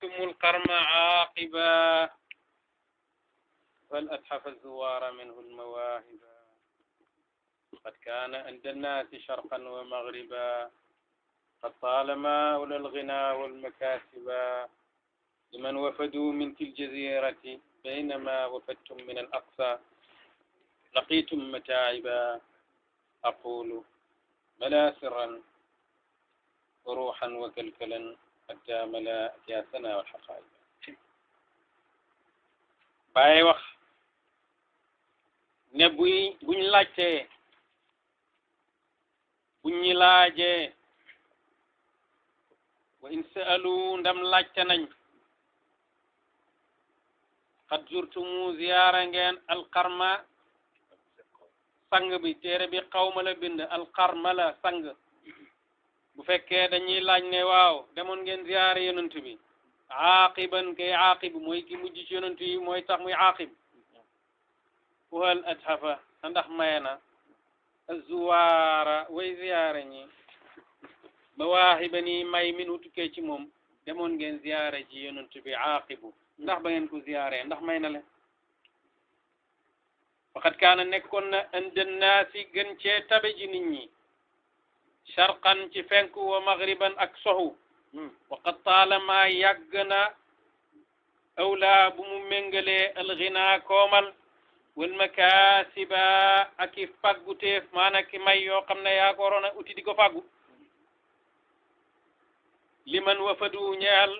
ثم القرم عاقبا فالأتحف الزوار منه المواهب قد كان عند الناس شرقا ومغربا قد طالما أولى الغنى والمكاسبا لمن وفدوا من تلك الجزيرة بينما وفدتم من الأقصى لقيتم متاعبا أقول ملا سرا وروحا وكلكلا حتى ملا أكياسنا والحقائب باي wax ne buñ laajtee buñ ñi laajee wa in sa'alu ndam laajte nañ qad zurtumu ziyaara ngeen alqarma sang bi téere bi xawma la bind alqarma la sang bu fekkee dañuy laaj ne waaw demoon ngeen ziyaara yonent bi aaqiban kay aaqib mooy ki mujj ci yonent yi mooy tax muy aaqib wal adhafa ndax maye na azuwaara way ziyaara ñi mawaahiba ni may min tukkee ci moom demoon ngeen ziyaara ji yonent bi aaqibu ndax ba ngeen ko ziyaaree ndax may na leen faqad kaana nekkoon na inda naasi gën cee tabe ji nit ñi sharqan ci fenku wa maghriban ak soxu waqad taalama yàgg na awlaa bu mu méngalee alxinaa koomal wal makaasiba ak i faggu teef maanaam ki may yoo xam ne yaa ko waroon a uti di ko faggu liman wafadu ñeel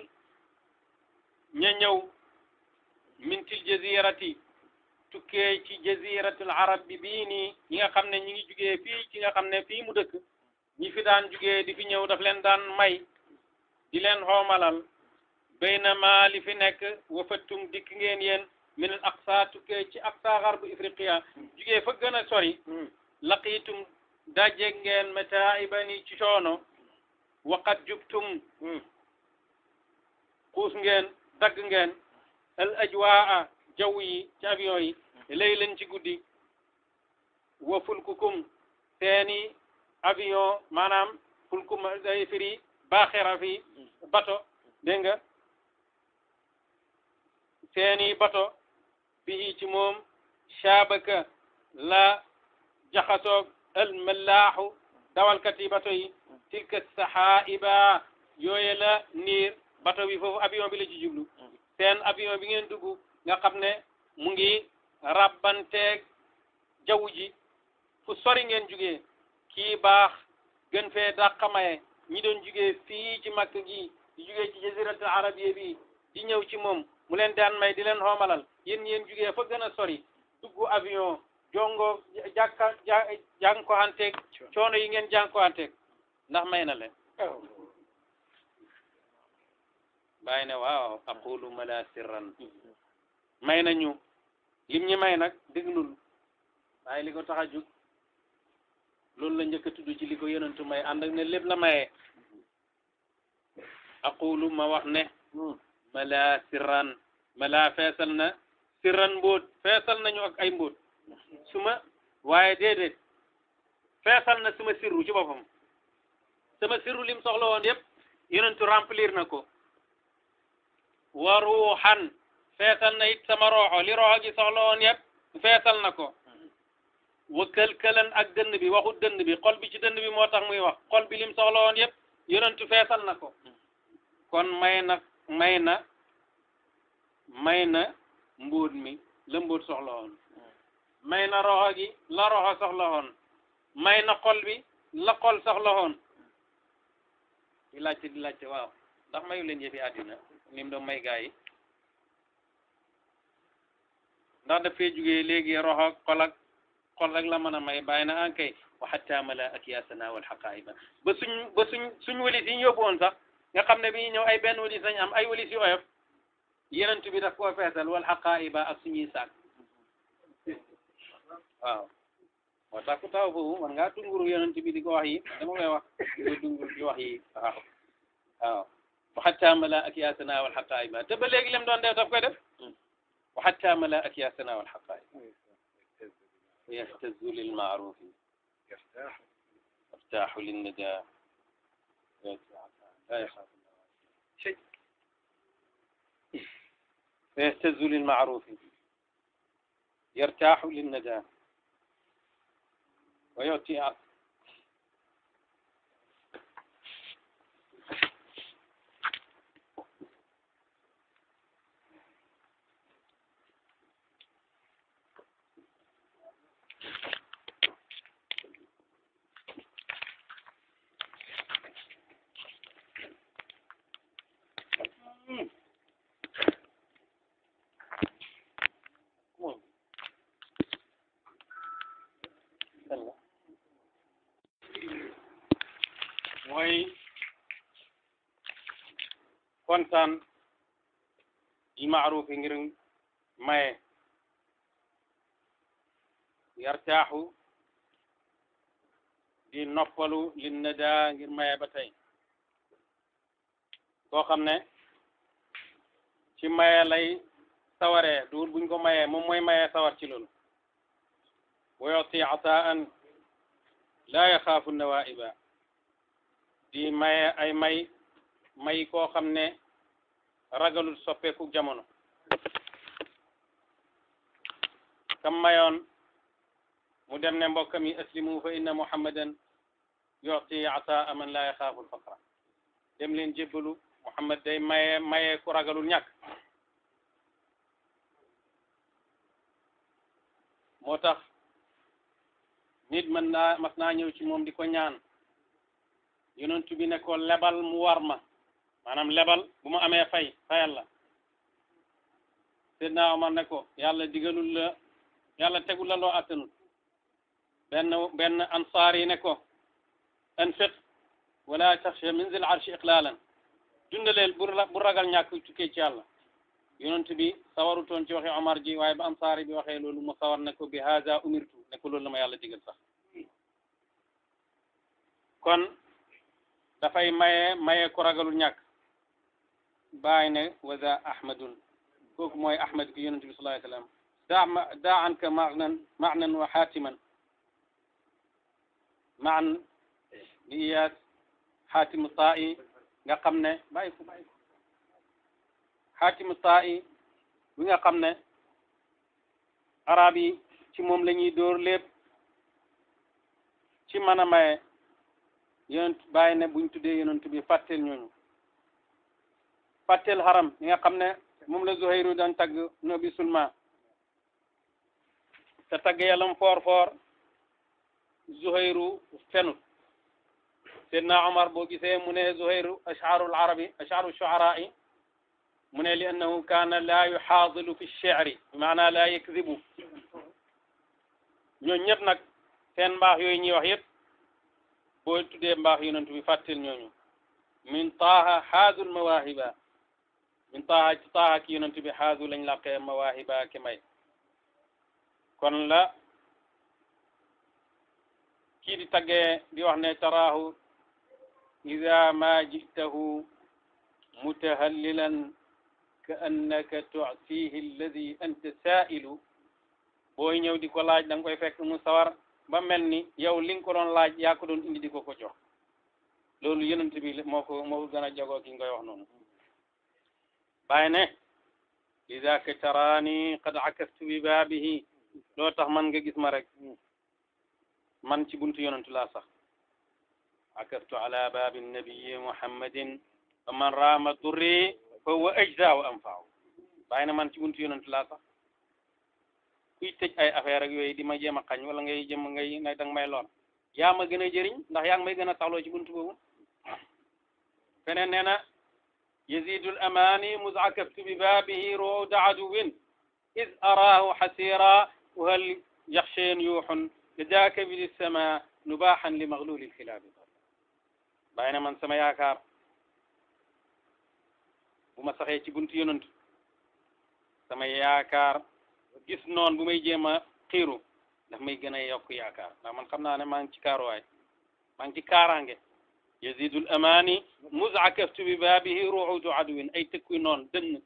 ña ñëw min til jazirati tukkee ci jaziratul arab bi bii nii ñi nga xam ne ñi ngi jugee fii ci nga xam ne fii mu dëkk ñi fi daan jugee di fi ñëw daf leen daan may di leen xoomalal baynama li fi nekk wafattum dikk ngeen yéen min al aqsa tukkee ci aqsa garbu ifriqiya jugee fa gën a sori laqiitum dajeeg ngeen mataibani ci coono waqat jubtum xuus ngeen dagg ngeen al ajwaa jaww yi ci avion yi laylan ci guddi wa fulkukum seeni avion maanaam fulkum day firi baaxira fi bato dégg nga seeni bato fii ci moom shaabaka la jaxasoog al mallaaxu dawalkat yi bato yi tilka saxaaiba yooye la niir bato bi foofu avion bi la ci jublu seen avion bi ngeen dugg nga xam ne mu ngi rabbanteeg jaww ji fu sori ngeen jugee kii baax gën fee dàqamaye ñi doon jugee fii ci makk gi di jugee ci jaziratul arabiyya bi di ñëw ci moom mu leen daan may di leen xoomalal yéen yéen jugee fa gën a sori dugg avion jongo jànkuwanteeg coono yi ngeen jànkuwanteeg ndax may na leen bàyyi ne waaw aqulu mala sirran may nañu lim ñi may nag déglul waaye li ko tax a jug loolu la njëkk a tudd ci li ko yonentu may ànd ak ne lépp la mayee aqulu ma wax ne mala sirran mala feesal na sirran mbóot feesal nañu ak ay mbóot suma waaye déedéet feesal na suma sirru ci boppam sama sirru lim soxla woon yëpp yonentu remplir na ko wa ruuxan feesal na it sama roxo li roxo gi soxla woon yëpp feesal na ko wa këlkëlan ak dënn bi waxut dënn bi xol bi ci dënn bi moo tax muy wax xol bi lim soxla woon yëpp yonentu feesal na ko kon may na mbóot mi la mbóot soxla woon may na roxo gi la roxo soxla woon may na xol bi la xol soxla woon di laajte waaw ndax mayu leen yëfi àddina ni mu doon may gaa yi ndax daf fee jugee léegi roxo xol rek la mën a may bàyyi na ankay wa hatta mala akyasana wal haqaiba ba suñ walis yi ñu yóbbu woon sax nga xam ne bi ñu ñëw ay benn walis lañ am ay walis yu oyof yenentu bi daf koo feesal wal haqaiba ak suñuy saak waaw moo tax ku taw foofu man ngaa tunguru yenentu bi di ko wax yi dama koy wax di tunguru di wax yi waaw wa hatta mala akyasana wal haqaiba te ba léegi lim doon def daf koy def wa hatta mala akyasana wal haqaiba يهتز للمعروف يفتح للنداء لا يخاف شيء فيهتز للمعروف يرتاح للندى ويؤتي mooy kontaan yi maaruf yi ngir maye yartaaxu di noppalu li nada ngir maye ba tey koo xam ne ci maye lay sawaree duur buñ ko mayee moom mooy maye sawar ci loolu wa yuti ataan laa yaxaafu nawaiba di maye ay may koo xam ne ragalul soppeeku jamono kam mayoon mu dem ne mbokkam yi aslimu fa inna muhammadan yuti ataa man laa yaxaafu alfaqra dem leen jébbalu muhammad day maye ku ragalul ñàkk moo tax nit mas naa ñëw ci moom di ko ñaan yonent bi ne ko lebal mu war ma maanaam lebal bu ma amee fayal la Seydina Omar ne ko yàlla digalul la yàlla tegul la loo attanul benn ansaar yi ne ko anfiq wala taxsha min zil arshi iqlaalan dundaleel bu ragal ñàkk tukkee ci yàlla yonent bi sawarutoon ci waxe Omar ji waaye ba ansaar bi waxee loolu mu sawar ne ko bi haza umirtu ne ko loolu la ma yàlla digal sax kon dafay maye ko ragalul ñàkk bàyyi ne waza ahmadun kooku mooy ahmad ki yonent bi sallallahu alayhi wasallam daa anka maanan wa xaatiman maan bi iyaas xaatimu taa'i nga xam ne bàyyi ko xaatimu taa'i bi nga xam ne arab yi ci moom la ñuy dóor lépp ci mën a maye yonent bàyyi ne buñ tuddee yonent bi fàtteel ñooñu fàtteel haram ñi nga xam ne moom la Zuhayru daan tagg Nabi Sulma te tagg yàllam foor Zuhayru fenut Seydina Omar boo gisee mu ne Zuhayru ash'arul arabi ash'aru shu'ara'i mu ne li annahu kaana laa yuhaadilu fi shi'ri bi maanaa laa yakzibu ñooñu ñëpp nag seen mbaax yooyu ñuy wax yëpp boo tuddee mbaax yonent bi fàtteel ñooñu min taaha haadul mawaahiba min taaha ci taaha ki yonent bi haadu lañ laqee mawaahiba ke may kon la kii di taggee di wax ne taraahu ida ma jitahu mutahallilan ka annaka tu'tihi alladi anta saailu booy ñëw di ko laaj da nga koy fekk mu sawar ba mel ni yow li nga ko doon laaj yaa ko doon indi di ko ko jox loolu yonent bi moo ko gën a jagoo ki nga koy wax noonu bàyyi ne lidaka taraani qad akastu bi baabihi loo tax man nga gis ma rek man ci buntu yonentu laa sax akastu ala baabi nabiyi muhammadin fa man raama durri fa huwa ajza wa anfaaw bàyyi ne man ci buntu yonentu laa sax kuy tëj ay affaire ak yooyu di ma jéem a xañ wala ngay ne danga may lool yaa ma gën a jëriñ ndax yaa ngi may gën a taxloo ci buntu boobu feneen nee na yazidul amani muzakaftu bi baabihi ruuda aduwin iz araahu xasira wa hal yaxsheen yuuxun lidaka bi sama nubaaxan li magluli lxilaabi bàyyi na man sama yaakaar bu ma saxee ci buntu yonantu sama yaakaar gis noon bu may jéem a xiiru daf may gën a yokk yaakaar ndax man xam naa ne maa ngi ci kaaruwaay maa ngi ci kaaraange yazidul amani muzakaftu bi baabihi ruudu aduwin ay tëkkuy noon dënn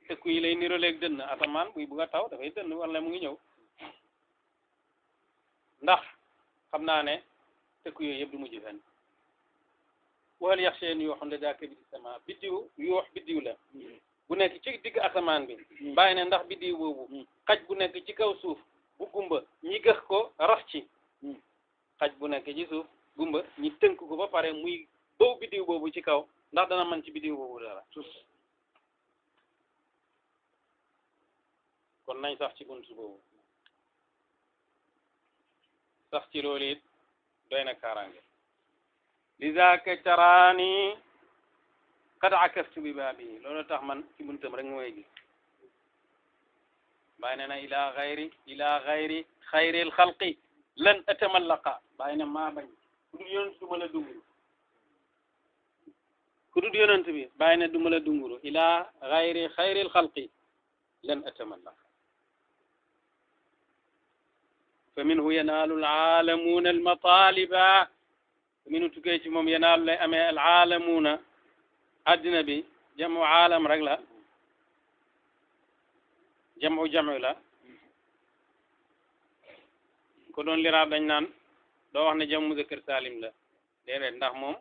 tëkku yi lay niroleeg dënn asamaan buy bugg a taw dafay dënn wala mu ngi ñëw ndax xam naa ne tëkku yooyu yëpp du mujj fenn wal yaxsheen yuuxun lidaka bi sama biddiw yuux biddiw la bu nekk ci digg asamaan bi bàyyi ne ndax biddiw boobu xaj bu nekk ci kaw suuf bu gumba ñi gëx ko raf ci xaj bu nekk ci suuf gumba ñi tënk ko ba pare muy bëw biddiw boobu ci kaw ndax dana mën ci biddiw boobu dara kon nañ sax ci buntu boobu sax ci loolu it doy na kaaraange lizaaka taraani qad akastu bi baabi loolu tax man ci buntam rek mooy gis bàyyi ne na ila gayri xayril xalqi lan atamallaqa bàyyi ne maa bañ ku dul yonent du ma la dunguru ku dul yonent bi bàyyi ne du ma la dunguru ila gayri xayril xalqi lan atamallaqa fa minhu yanaalu alaalamuuna almataliba minu tukkee ci moom yanaalu lay amee alaalamuuna addina bi jamu aalam rek la jamu la ko doon liraab dañ naan doo wax ne jamu muzakkar salim la déedéet ndax moom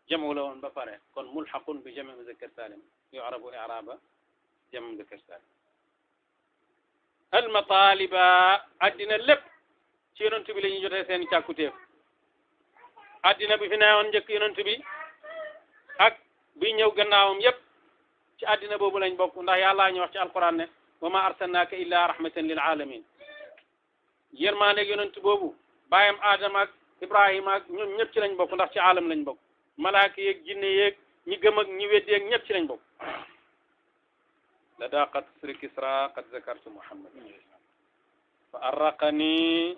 jamu la woon ba pare kon mulxaqun bi jamu muzakkar salim yu'rabu i'raaba jamu muzakkar salim almataliba addina lépp ci yonent bi la ñuy jotee seen càkkutéef addina bi fi newoon njëkk yonent bi ak bi ñëw gannaawam yépp ci addina boobu lañ bokk ndax yàllaa ñu wax ci alquran ne wa ma arsalnaaka illa rahmatan lil alamin yërmaandeeg yonent boobu bàyyam Adama ak Ibrahima ak ñoom ñëpp ci lañ bokk ndax ci alam lañ bokk malaaka yeeg jinne yeeg ñi gëm ak ñi weddi yeeg ñëpp ci lañ bokk la daa qasri Kisra qad zakartu Muhammad fa arraqani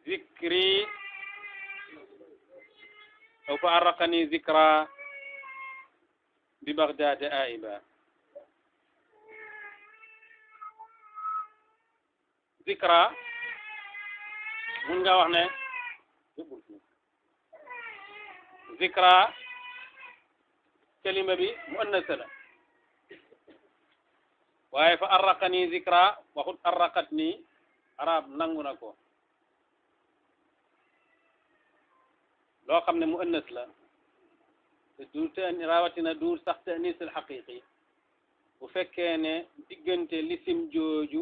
zikri aw fa arraqani zikra bi Baghdad aiba zikra mun nga wax ne zikra kalima bi muannasa la waaye fa arraqani zikra waxut arraqat ni arab nangu na ko loo xam ne muannas la te du rawatina du sax ta'nis al haqiqi bu fekkee ne diggante lisim jooju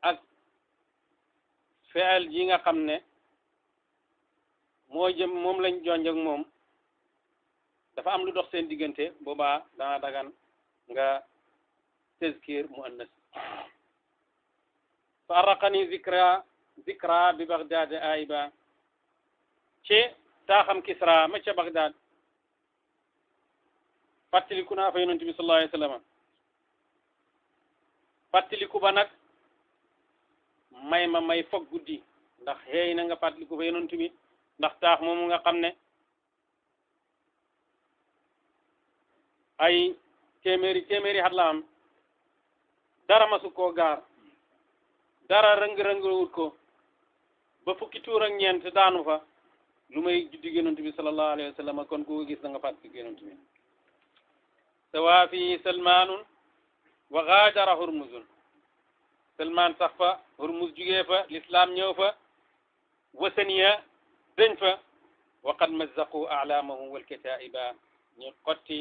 ak fi'al ji nga xam ne moo jëm moom lañ jonj ak moom dafa am lu dox seen diggante boobaa dana dagan nga tazkir muannas fa arraqani zikra bi Baghdad aiba ci taaxam Kisra ma ca Baghdad fàttaliku naa fa yonent bi sallallahu alayhi wa sallam fàttaliku ba nag may foog guddi ndax xëy na nga fàttaliku fa yonent bi ndax taax moomu nga xam ne ay téeméeri xat la am dara masu koo gaar dara rëng-rëngwut ko ba fukki tuur ak ñeent daanu fa lu may juddi yonent bi sallallahu alayhi wa sallam kon ku gis da nga fàttaliku yonent bi sawa fi salmanun wa gaadara hurmuzun salman sax fa hurmuz jugee fa l'islam ñëw fa wasaniya dañ fa wa qad mazzaqu a'lamahum wal kataiba ñu xotti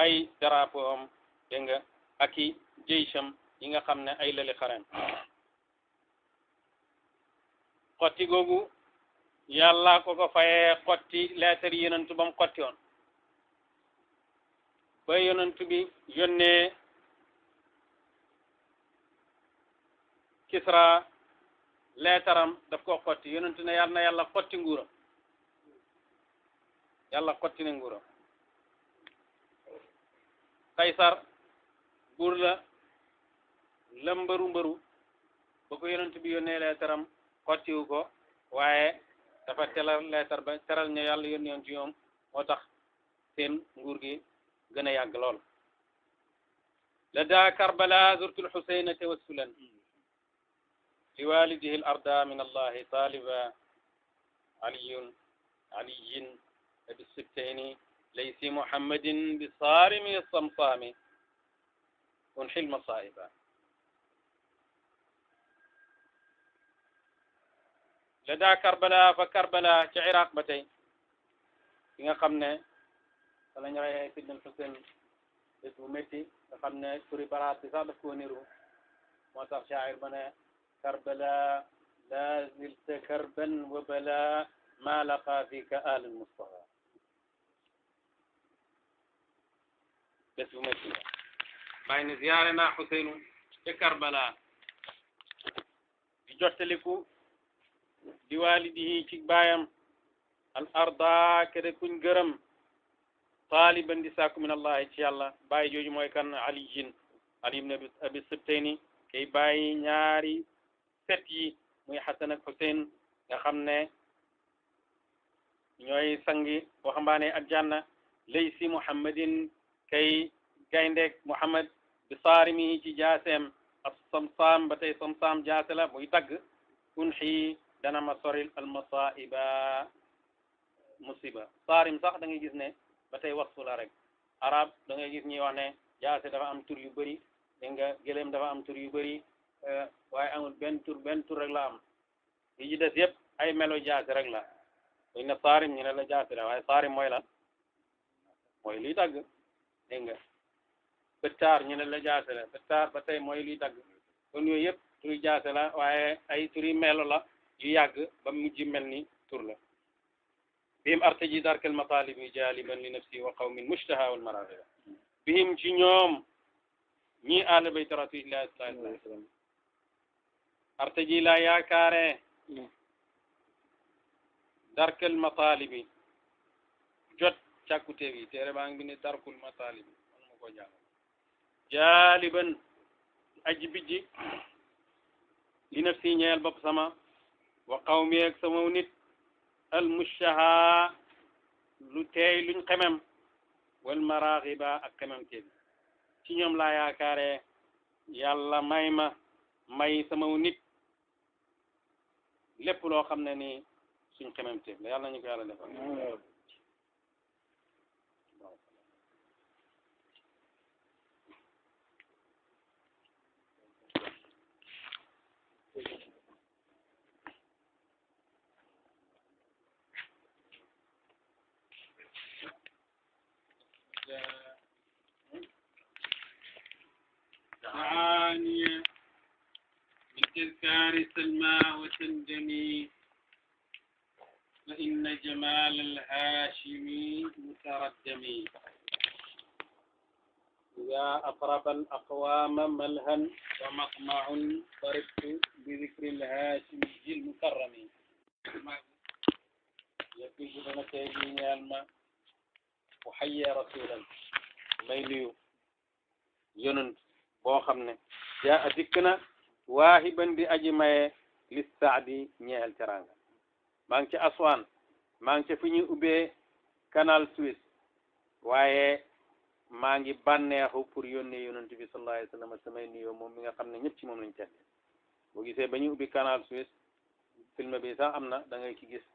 ay drapeau am dégg nga ak i jeysham yi nga xam ne ay lali xaren xotti googu yàlla ko fayee xotti leetar yi yonent ba mu xotti woon ba yonent bi yónnee Kisra leetaram daf ko xotti yonent ne yàlla na yàlla xotti nguuram yàlla xotti na nguuram Kaysar buur la mbëru ba ko yonent bi yónnee leetaram xottiwu ko waaye dafa telal leetar ba teral ña yàlla yónni yoon ci ñoom moo tax seen nguur gi gën a yàgg lool la daa Karbala zurtul Husayn tawassulan li walidihi al arda min allahi taliba aliyin abi sibtayni laysi muhammadin bi sarimi samsami unxil masaiba la daa Karbala fa Karbala ci Iraq ba tey ki nga xam ne fa lañ rey Sidna Xuseyn bés bu métti nga xam ne turi baraat bi sax daf koo niru moo tax shaa'ir ba ne Karbala la zilta karban wa bala ma laqa fika alul Mustafa bés bu métti bàyyi ne ziyaare naa Xuseynu ca Karbala di jottaliku di waalidihi ci baayam al arda kede kuñ gërëm taaliban di sàkku min allahi ci yàlla bàyyi jooju mooy kan aliyin ali ibn abi sibtayni kay bàyyi ñaari set yi muy Xasan ak Xuseyn nga xam ne ñooy sangi waxambaane aljanna laysi muhammadin kay gayndeek muhammad bi saarimihi ci jaaseem ak samsaam ba tey samsaam jaase la muy dagg unxi dana ma soril almasaiba musiba saarim sax da ngay gis ne ba tey wasfu la rek arab da ngay gis ñuy wax ne jaase dafa am tur yu bëri dégg nga gëléem dafa am tur yu bëri waaye amul benn tur rek la am yi ci des yëpp ay melo jaase rek la buñ ne saarim ñu ne la jaase la waaye saarim mooy lan mooy luy dagg dégg nga bëttaar ñu ne la jaase la bëttaar ba tey mooy luy dagg kon yooyu yëpp turi jaase la waaye ay turi melo la yu yàgg ba mujj mel ni tur la bihim artaji darkal matalibi jaliban li nafsi wa qawmin mushtaha wal maraghiba bihim ci ñoom ñi ahlu bayt rasulillahi sallallahu alayhi wa sallam artaji la yaakaare darkal matalibi jot càkkuteef yi téere baa ngi bi ne darkul matalibi man ma ko jàng jaliban aji bijji li nafsi ñeel bopp sama wa qawmi ak sama nit al mushaha lu teey luñ xemem wal maraghiba ak xemem teef ci ñoom laa yaakaare yàlla may sama nit lépp loo xam ne ni suñ xemem teef la yàlla nañu ko yàlla defal تعاني من تذكار سلمى وتندمي فإن جمال الهاشمي متردمي إذا أقرب الأقوام ملها ومطمع ضربت بذكر الهاشمي المكرم يكفي لنا تهديني الماء وحي رسولا ميليو يننت boo xam ne jaa dikk na waahiban di aji maye li saadi ñeexel teranga maa ngi ci Aswan maa ngi ci fi ñuy ubbee canal Suisse waaye maa ngi bànneexu pour yónnee yonent bi sallallahu alayhi wa sallam samay nuyoo moom mi nga xam ne ñëpp ci moom lañ tedd boo gisee ba ñuy ubbi canal Suisse film bi sax am na da ngay ci gis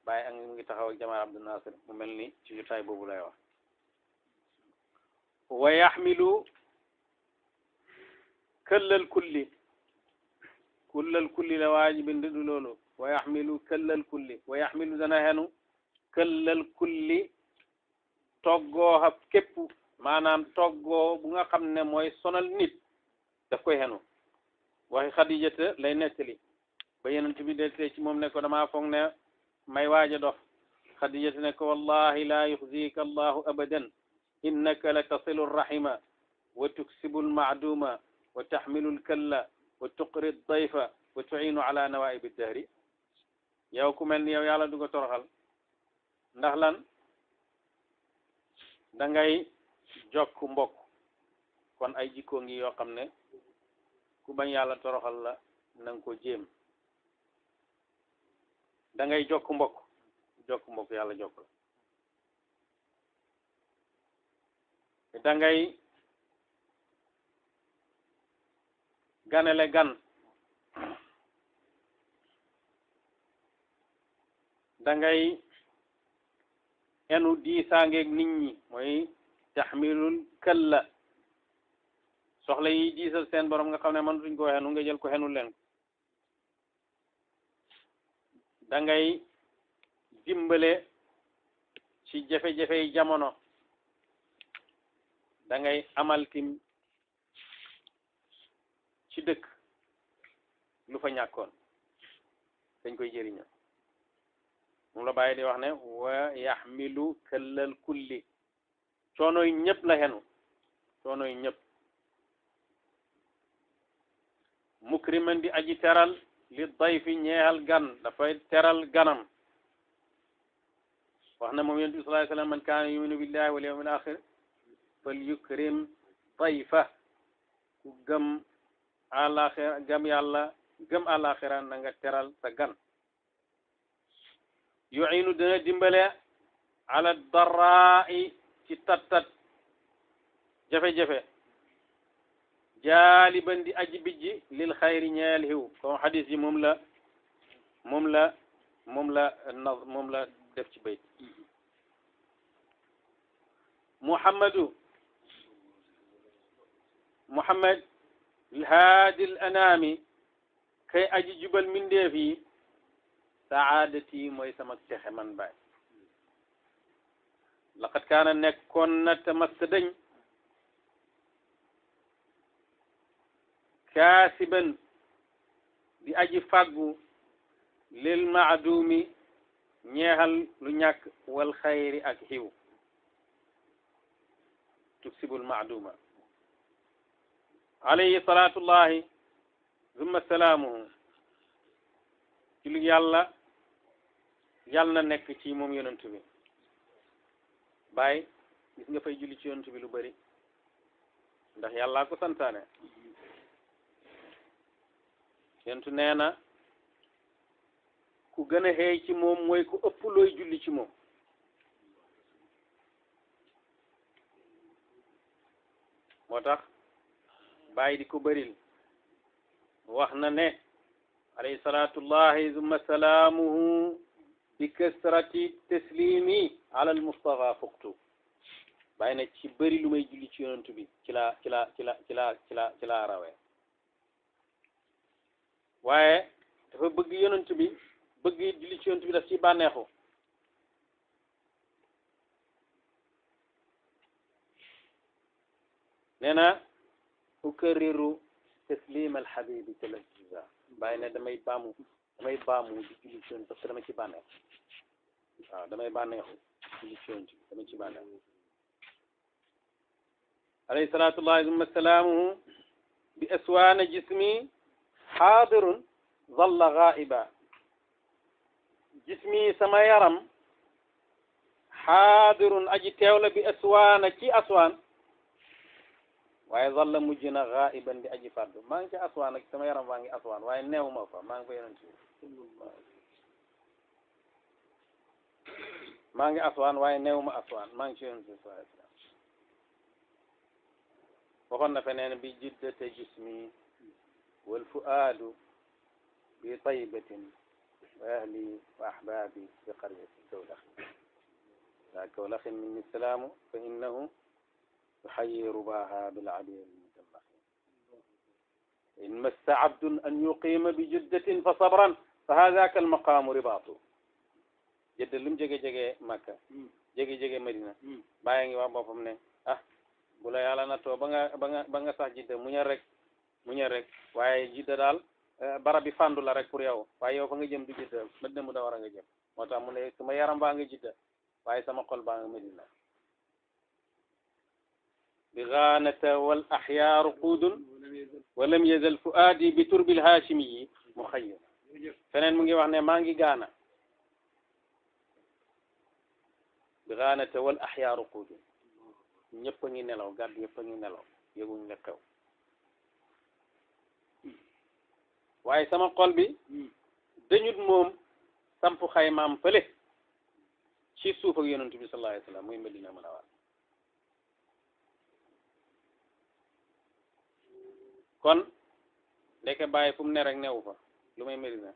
bàyyi ak mu ngi taxaw ak Jamal Abdel Nasser mu mel ni ci jotaay boobu lay wax wa yaxmilu këllal kulli la waaji bind du loolu wa yaxmilu këllal kulli wa yaxmilu dana xenu këllal kulli toggoo xab képp maanaam toggoo bu nga xam ne mooy sonal nit daf koy xenu waxi Xadijata lay nettali ba Yonent bi deltee ci moom ne ko damaa foog ne may waaja dof Xadijata ne ko wallahi la yuxzika allahu abadan innaka la tasilu rahima wa tuksibu almaaduma wa taxmilu lkalla wa tuqri dayfa wa tuinu ala nawaibi dahri yow ku mel ni yow yàlla du ko toroxal ndax lan da ngay jokk mbokk kon ay jikkoo ngi yoo xam ne ku bañ yàlla toroxal la na nga ko jéem da ngay jokk mbokk yàlla jokk la da ngay ganale gan da ngay enu diisaangeeg nit ñi mooy taxmilul kalla soxla yi diisal seen borom nga xam ne man duñ ko xenu nga jël ko xenu leen da ngay dimbale ci jafe-jafe yi jamono da ngay amal tim ci dëkk lu fa ñàkkoon dañ koy jëriñoo moom la bàyyi di wax ne wa yaxmilu këllal kulli coonoy ñëpp la xenu coonoy ñëpp mukriman di aji teral li dayfi ñeexal gan dafay teral ganam wax na moom yonent bi sallallahu alayhi wa sallam man kaana yuminu billahi wal yawmil axir fal yukrim dayfa ku gëm àlaxira gëm yàlla gëm àlaxira na nga teral sa gan yuinu dina dimbale ala darraai ci tat jafe-jafe jaaliban di aji bijji lil xayri ñeel xiw comme xadis yi moom la def ci bayt muhammad alhaadi al anami kay aji jubal mindeef yi saadati mooy sama texe man baay laqad kaana nekkoon na tamasta dañ kaasiban di aji fàggu lil maadumi ñeexal lu ñàkk wal xayri ak xiw tuksibul maaduma alayhi salatullahi zumma salaamuhu julli yàlla na nekk ci moom yonent bi Baay gis nga fay julli ci yonent bi lu bari ndax yàlla ko santaane yonent nee na ku gën a xeey ci moom mooy ku ëpp looy julli ci moom moo tax Baay di ko bëril wax na ne alayhi salatullahi zumma salaamuhu bi kasrati taslimi ala al mustafa fuqtu Baay na ci bëri lu may julli ci yonent bi ci laa rawee waaye dafa bëgg yonent bi bëgg julli ci yonent bi daf ci bànneexu nee na ukarriru taslim alhabibi talazzuza Baay ne damay baamu di julli ci yonent parce que dama ci bànneexu waaw damay bànneexu julli ci yonent bi dama ci bànneexu alayhi salatullahi zumma salaamuhu bi aswaana jismi xaadirun zalla gaiba jismi sama yaram xaadirun aji teew la bi aswaana ci aswaan waaye zalla mujj na gaiban di aji fàddu maa ngi ci aswaan ak sama yaram maa ngi aswaan waaye neew ma fa maa ngi fa yonent maa ngi aswaan waaye neew ma aswaan maa ngi ci yonent bi sallallahu alayhi wa sallam waxoon na feneen bi jiddate jismi wal fuaadu bi taybatin wa ahli wa ahbabi bi qaryati kawlax لا كولخ مني السلام فإنه يحيي رباها بالعلي المدمخ إن مس عبد أن يقيم بجدة فصبرا فهذاك المقام رباطه جد لم جگه مكة جگه مدينة باينغي wax boppam ne bu la yàlla nattoo ba nga sax jidda muñal rek waaye jidda daal barab bi fandu la rek pour yow waaye yow fa nga jëm du jidda Madina mu da war a nga jëm moo tax mu ne sama yaram baa nga jidda waaye sama xol baa nga Madina bi ghanata wal ahya ruqudun wa lam yazal fuadi bi turbil hashimi mukhayyam feneen mu ngi wax ne maa ngi gaana bi ghanata wal ahya ruqudun ñëpp a ngi nelaw gàdd ñëpp a ngi nelaw yëguñ la xew waaye sama xol bi dañut moom sampu xaymaam fële ci suuf ak yonent bi sallallahu alayhi wa sallam muy Madina Munawwara kon ndeke bàyyi fu mu ne rek newu fa lu may Madina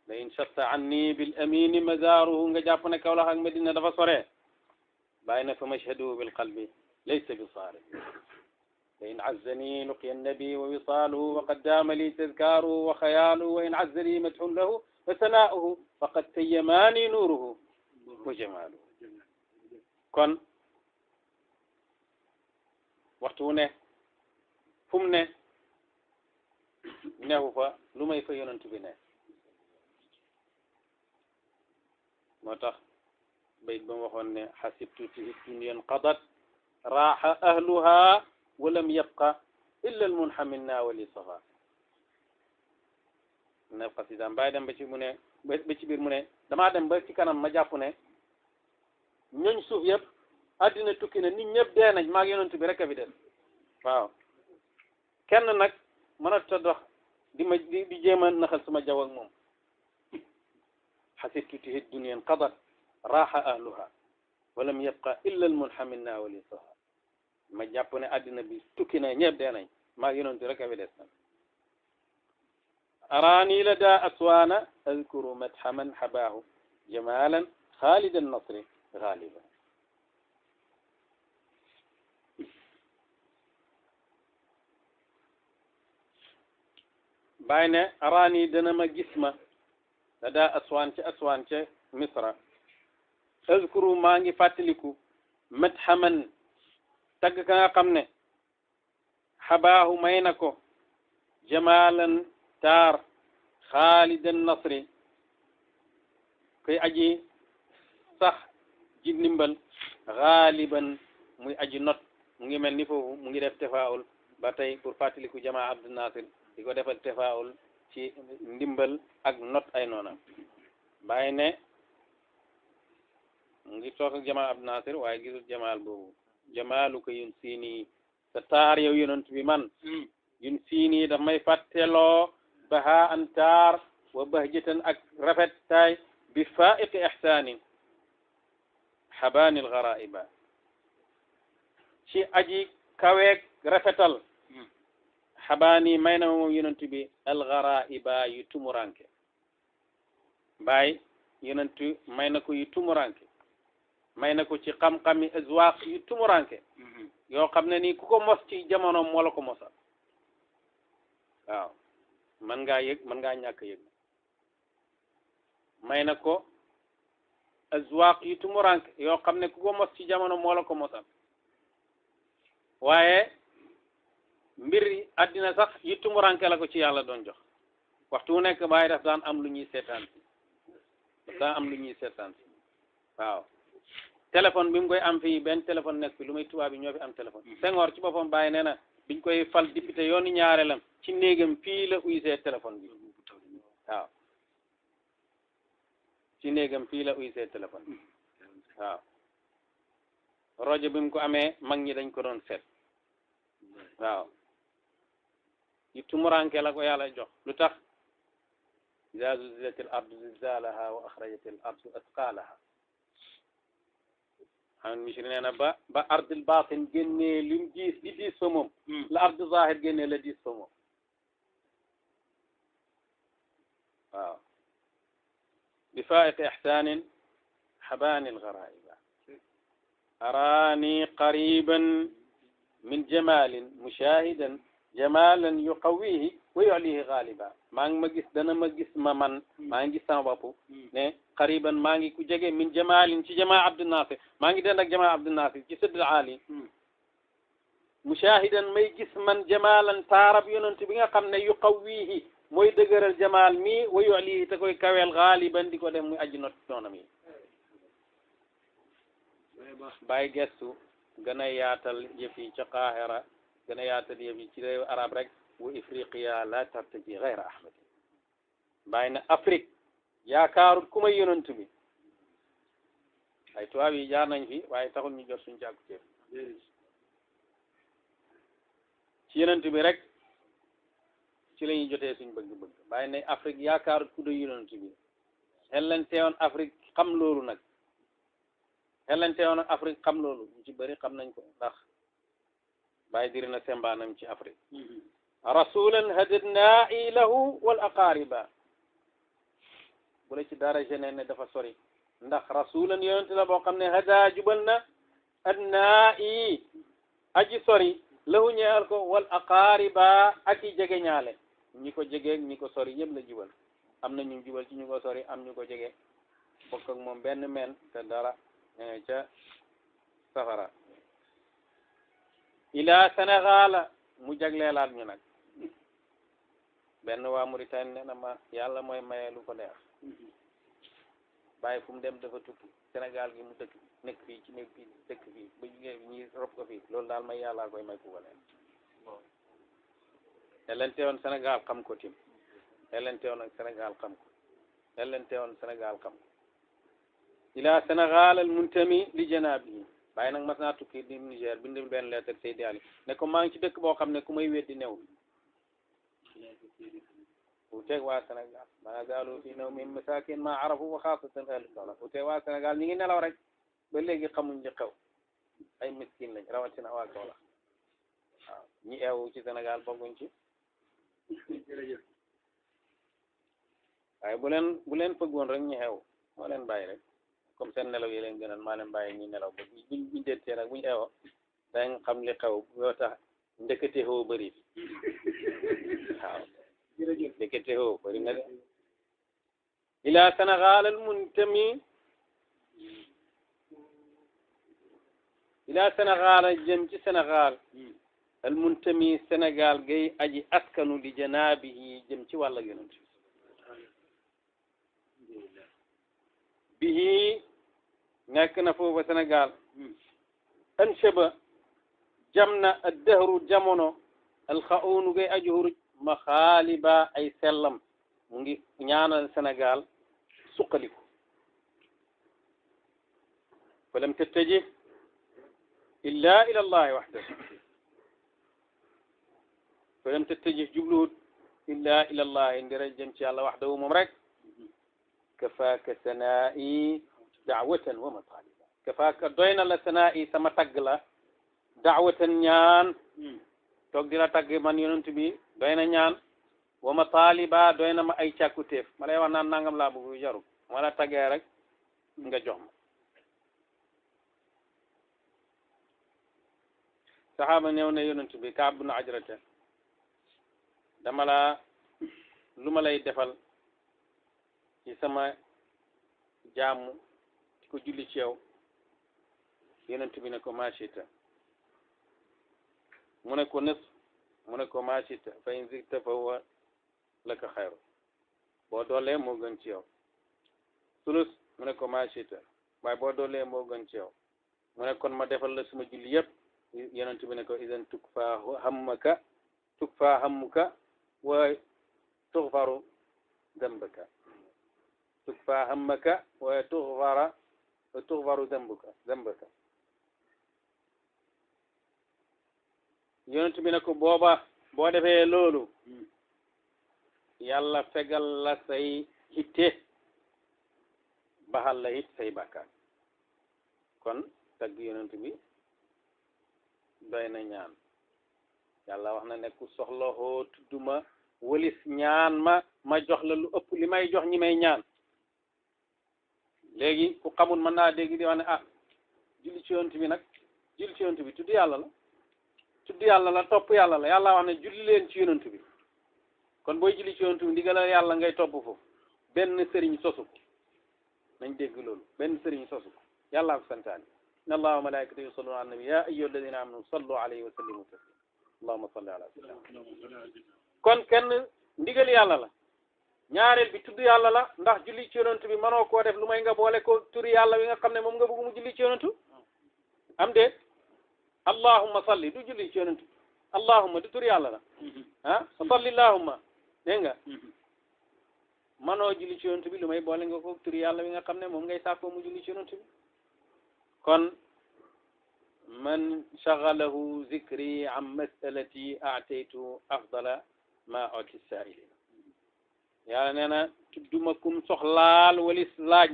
la in shatta anni bil amini mazaaruhu nga jàpp ne Kawlax ak Madina dafa sore bàyyi na fa mashhadu bil qalbi laysa bi saari la in azzani luqiya annabi wa wisaaluhu wa qad daama li tadkaaruhu wa xayaaluhu wa in azzani madxun lahu fa sanaa'uhu faqad tayyamaani nuuruhu wa jamaaluhu kon waxtu wu ne fu mu ne neexu fa lu may fa yonent bi ne moo tax bayit ba mu waxoon ne xasibtu fi dunyan qadat raaxa ahluha walam yabqa illa almunhamin naawali safa ne xasidaam bàyyi dem ba ci mu ne ba ci biir mu ne damaa dem ba ci kanam ma jàpp ne ñooñ suuf yëpp addina tukki na nit ñëpp dee nañ maag yonent bi rek a fi des waaw kenn nag mënat a dox di jéem a naxal sama jaww ak moom xasibtu fi dunyan qadat raaxa ahluha walam yabqa illa almunhamin naawali safa ma jàpp ne addina bi tukki na ñëpp dee nañ maa yonent rek a fi des nag araani la daa aswaana azkuru madha man habaahu jamalan xaalida nasri gaaliba bàyyi ne araani dana ma gis ma la daa aswaan ca misra azkuru maa ngi fàttaliku madha man tagg ka nga xam ne xabaahu may na ko jamalan taar xaalidan nasri koy aji sax ji ndimbal xaaliban muy aji not mu ngi mel ni foofu mu ngi def tefaawul ba tey pour fàttaliku jamaa Abdou Nasir di ko defal tefaawul ci ndimbal ak not ay noona bàyyi ne mu ngi toog ak jamaa Abdou Nasir waaye gisul jamaal boobu jamaalu ko yun siini sa taar yow yonent bi man yun siini daf may fàtteloo baha an taar wa bahjatan ak rafet taay bi faiqi ihsaanin xabaani algaraiba ci aji kaweeg rafetal xabaani may na moom yonent bi algaraiba yu tumuranke baay yonent may na ko yu tumuranke may na ko ci xam-xami azwaaq yu tumuranke yoo xam ne nii ku ko mos ci jamonoom moo la ko mosal waaw mën ngaa yëg mën ngaa ñàkk yëg may na ko azwaaq yu tumuranke yoo xam ne ku ko mos ci jamono moo la ko mosal waaye mbir addina sax yu tumuranke la ko ci yàlla doon jox waxtu wu nekk bàyyi daf daan am lu ñuy seetaan si waaw téléphone bi mu koy am fii benn téléphone nekk fi lu may tubaab bi ñoo fi am téléphone Senghor ci boppam bàyyi nee na biñ koy fal député yoonu ñaareelam ci néegam fii la uysee téléphone bi waaw ci néegam fii la uysee téléphone bi waaw rajo bi mu ko amee mag ñi dañ ko doon seet waaw yu tumuranke la ko yàlla jox lu tax iza zulzilatil ardu zilzalaha wa axrajatil ardu asqalaha xam misiri nee na ba ardil baatin génnee lim diis di diis fa moom la ardu zahir génnee la diis fa moom waaw bi faiqi ihsanin xabaani algaraiba araani qariban min jamalin mushahidan jamalan yuqawihi wa yulihi galiba maa ngi ma gis dana ma gis ma man maa ngi gis sama bopp ne qariban maa ngi ku jege min jamalin ci jamaa Abdou Nasir maa ngi den ak jamaa Abdou Nasir ci sëdd ali mushahidan may gis man jamalan taarab yonent bi nga xam ne yuqawihi mooy dëgëral jamal mi wa yulihi te koy kaweel galiban di ko def muy aji not noonam yi bàyyi gestu gën a yaatal yëf yi ca Qahira gën a yaatal yëf yi ci réew arab rek wa ifriqiya la tartaji gayra ahmadi bàyyi na Afrique yaakaarut ku may yonent bi ay tubaab yi jaar nañ fi waaye taxul ñu jot suñu càggu ceeb ci yonent bi rek ci la ñuy jotee suñ bëgg-bëgg bàyyi na Afrique yaakaarut ku doy yonent bi xel leen teewoon Afrique xam loolu nag xellanteewoon ak Afrique xam loolu ñu ci bëri xam nañ ko ndax bàyyi diri na sembaanam ci Afrique rasulan hadadna lahu wal aqariba bu la ci dara gene ne dafa sori ndax rasulan yonente la boo xam ne hada jubal na adna i aji sori lahu ñeel ko wal aqariba ak i jege ñaale ñi ko jege ñi ko sori yëpp la jubal am na ñu jubal ci ñu ko sori am ñu ko jege bokk ak moom benn meen te dara ca safara ila Sénégal mu jagleelaat ñu nag benn waa Mauritanie nee na ma yàlla mooy maye lu ko neex bàyyi fu mu dem dafa tukki Sénégal gi mu dëkk nekk fii ci nekk fii dëkk fii ba jugee ñi rob ko fii loolu daal may yàllaa koy may ku ko neex te leen teewoon Sénégal xam ko tim te leen teewoon ak Sénégal xam ko te leen teewoon Sénégal xam ko ila Sénégal al muntami li janaabihi bàyyi nag mas naa tukki di Niger bindul benn lettre Seydi Ali ne ko maa ngi ci dëkk boo xam ne ku may weddi new bu teeg waa Sénégal maa zaalu fi naw min masakin ma arafu wa xaasatan ahli soxla bu teeg waa Sénégal ñi ngi nelaw rek ba léegi xamuñ li xew ay miskin lañ rawatina waa Kaolack waaw ñi eewu ci Sénégal bokkuñ ci waaye bu leen fëggoon rek ñu xew moo leen bàyyi rek comme seen nelaw yi leen gënal maa leen bàyyi ñi nelaw ba buñ dettee nag buñ eewoo dañ xam li xew yoo tax ndekete xew bëri waaw ndekete xew bëri na de ila Sénégal al muntami ila Sénégal jëm ci Sénégal al muntami Sénégal gay aji askanu li janaabihi jëm ci wàlla yonent bihi nekk na foofa Sénégal anshaba jam na addahru jamono alxaunu gay aji huruj maxaaliba ay sellam mu ngi ñaanal Sénégal suqaliku falam tattaji illa ila allahi waxdahu falam tattaji jubluhut illa ila allahi ndira jëm ci yàlla waxdahu moom rek kafaaka sanaa'i daawatan wa mataliba kafaaka doy na la sanaa'i sama tagg la daawatan ñaan toog di la tagg man yonent bi doy na ñaan wa mataliba doy na ma ay càkkutéef ma lay wax naan nangam laa bëgg jaru ma la taggee rek nga jox ma saxaaba ñëw ne yonent bi Kaab bin Ajrata dama la lu ma lay defal ci sama jaamu di ko julli ci yow yonent bi ne ko maachita mu ne ko nës mu ne ko maachita fa in zidta fa huwa laka xayru boo doolee moo gën ci yow sulus mu ne ko maachita waaye boo doolee moo gën ci yow mu ne kon ma defal la suma julli yëpp yonent bi ne ko idan tukfa hammuka wa tughfaru dambaka tukfa hammaka wa tughfaru dambaka yonent bi ne ko booba boo defee loolu yàlla fegal la say hitte baxal la hit say bàkkaar kon tagg yonent bi doy na ñaan yàlla wax na ne ku soxla hoo tudduma walis ñaan ma jox la lu ëpp li may jox ñi may ñaan léegi ku xamul mën naa dégg di wax ne julli ci yonent bi nag julli ci yonent bi tudd yàlla la topp yàlla la yàlla wax ne julli leen ci yonent bi kon booy julli ci yonent bi ndigal yàlla ngay topp foofu benn sëriñ sosu ko nañ dégg loolu benn sëriñ sosu ko yàllaa ko santaane inna allaha wa malaikatahu yusalluna ala nabi ya ayyuha alladina amanu sallu alayhi wa sallimu taslima allahumma salli ala sayyidina kon kenn ndigal yàlla la ñaareel bi tudd yàlla la ndax julli ci yonent bi mënoo koo def lu may nga boole ko turi yàlla wi nga xam ne moom nga bëgg mu julli ci yonentu am déet allahumma salli du julli ci yonentu allahumma du turi yàlla la salli allahumma dégg nga mënoo julli ci yonent bi lu may boole nga ko turi yàlla wi nga xam ne moom ngay sàkkoo mu julli ci yonent bi kon man shagalahu zikri an masalati ataytu afdala ma oti sailin yàlla nee na tudduma kum soxlaal walis laaj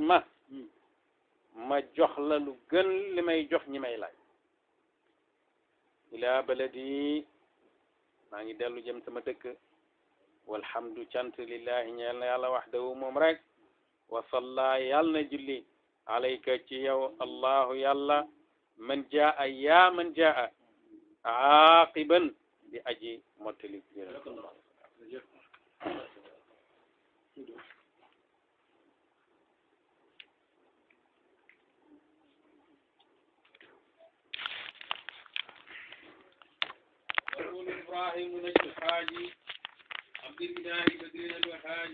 ma jox la lu gën li may jox ñi may laaj ila baladi maa ngi dellu jëm sama dëkk walhamdu cant lillahi ñeel na yàlla wahdahu moom rek wa salla yàlla na julli alayka ci yow allahu yàlla man jaa yaa man jaa aaqiban di aji mottali إبراهيم نجد حاجي عبد الله بدرنا الوهاج